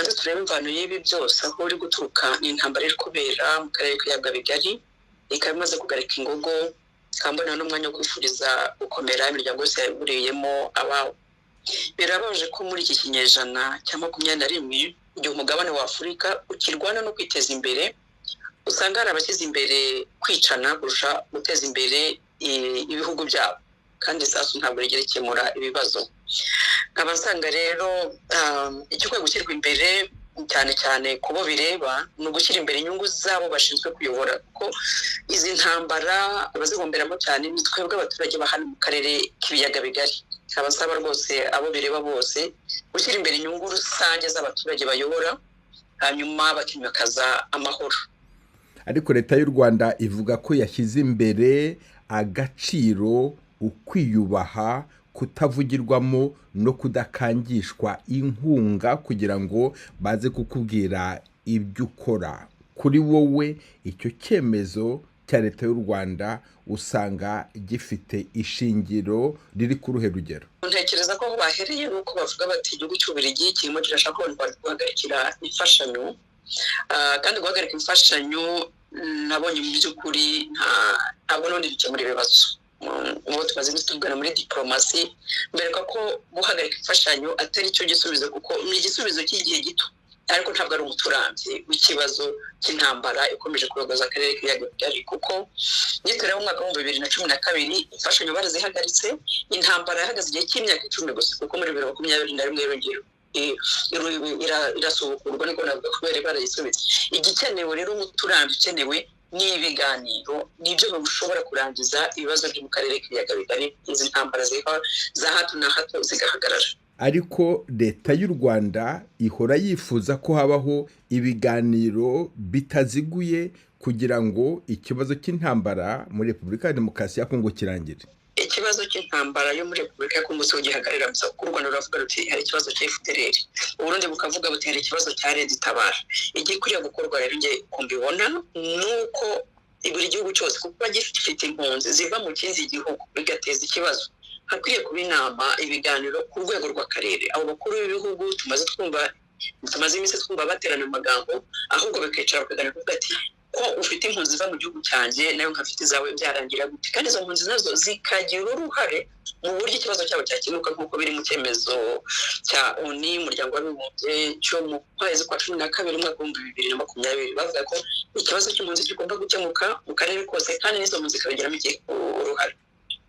Tubanze turebe imvano y'ibi byose aho uri guturuka. Ni intambara iri kubera mu karere k'ibiyaga bigari, ikaba imaze kugarika ingogo. Mbona n'umwanya wo kwifuriza gukomera imiryango yose yaburiyemo ababo. Birababaje ko muri iki kinyejana cya 21, igihe umugabane wa Afurika ukirwana no kwiteza imbere, usanga hari abashyize imbere kwicana kurusha guteza imbere ibihugu byabo, kandi isasu ntabwo rigera rikemura ibibazo. Nkaba nsanga rero igikwiye gushyirwa imbere cyane cyane ku bo bireba ni ugushyira imbere inyungu z'abo bashinzwe kuyobora, kuko izi ntambara abazihomberamo cyane ni twebwe abaturage ba hano mu karere k'ibiyaga bigari. Nkaba nsaba rwose abo bireba bose gushyira imbere inyungu rusange z'abaturage bayobora, hanyuma bakimakaza amahoro. Ariko Leta y'u Rwanda ivuga ko yashyize imbere agaciro, ukwiyubaha, kutavugirwamo no kudakangishwa inkunga kugira ngo baze kukubwira ibyo ukora. Kuri wowe, icyo cyemezo cya Leta y'u Rwanda usanga gifite ishingiro riri ku ruhe rugero? Ntekereza ko aho bahereye ni uko bavuga bati igihugu cy'Ububiligi kirimo kirashaka guhagarikira imfashanyo. Kandi guhagarika imfashanyo nabonye mu by'ukuri ntabwo n'ubundi bikemura ibibazo. Ubu tumaze iminsi tuvugana muri diporomasi, mbereka ko guhagarika imfashanyo atari cyo gisubizo, kuko ni igisubizo cy'igihe gito, ariko ntabwo ari umuti urambye w'ikibazo cy'intambara ikomeje kubabaza akarere k'ibiyaga bigari. Kuko nitureba mu mwaka w'2012, imfashanyo barazihagaritse, intambara yahagaze igihe cy'imyaka 10 gusa, kuko muri 2021 yongera irasubukurwa, niko navuga, kubera barayisubitse. Igikenewe rero, umuti urambye ukenewe ni ibiganiro, nibyo bishobora kurangiza ibibazo byo mu karere k'ibiyaga bigari, izi ntambara za hato na hato zigahagarara. Ariko Leta y'u Rwanda ihora yifuza ko habaho ibiganiro bitaziguye kugira ngo ikibazo cy'intambara muri Repubulika ya Demokarasi ya Kongo kirangire. Ikibazo cy'intambara yo muri Repubulika ya Kongo si gihagarara gusa, kuko u Rwanda ruravuga ruti hari ikibazo cya FDLR, Uburundi bukavuga buti hari ikibazo cya RED Tabara. Igikwiriye gukorwa rero, njye uko mbibona, ni uko buri gihugu cyose, kuko gifite impunzi ziva mu kindi gihugu bigateza ikibazo, hakwiye kuba inama, ibiganiro ku rwego rw'akarere. Abo bakuru b'ibihugu tumaze iminsi twumva baterana amagambo, ahubwo bakicara bakaganira, kuvuga ati ko ufite impunzi ziva mu gihugu cyanjye, nawe nkafite izawe, byarangira gute? Kandi izo mpunzi nazo zikagira uruhare mu buryo ikibazo cyabo cyakemuka, nk'uko biri mu cyemezo cya ONU, Umuryango w'Abibumbye, cyo mu kwezi kwa 12 umwaka w'2020. Bavuga ko ikibazo cy'impunzi kigomba gukemuka mu karere kose, kandi n'izo mpunzi zikabigiramo uruhare.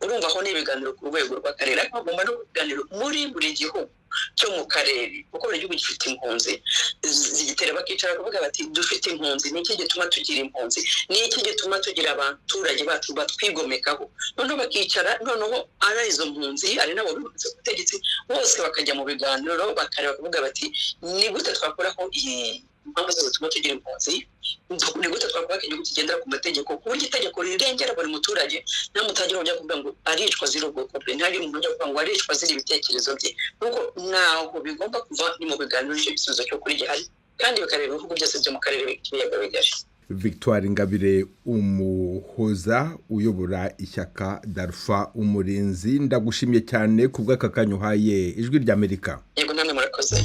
Urumva aho ni ibiganiro ku rwego rw'akarere, ariko hagomba no kuganiro muri buri gihugu cyo mu karere, kuko buri gihugu gifite impunzi zigitera. Bakicara bakavuga bati dufite impunzi, ni iki gituma tugira impunzi? Ni iki gituma tugira abaturage bacu batwigomekaho? Noneho bakicara, noneho ari izo mpunzi, ari nabo bibutse ubutegetsi, bose bakajya mu biganiro, bakareba, bakavuga bati ni gute twakuraho iyi impamvu zose zituma tugira impunzi? Ni gute twakubaka igihugu kigendera ku mategeko, ku buryo itegeko rirengera buri muturage, nta mutagira ujya kuvuga ngo aricwa azira ubwoko bwe, ntihagire umuntu ujya kuvuga ngo aricwa azira ibitekerezo bye? Nuko ntaho bigomba kuva, ni mu biganiro. Nicyo gisubizo cyo kuri gihari, kandi bikareba ibihugu byose byo mu karere k'ibiyaga bigari. Victoire Ingabire Umuhoza, uyobora ishyaka Dalfa Umurinzi, ndagushimye cyane ku bw'aka kanya uhaye Ijwi ry'Amerika. Yego, namwe murakoze.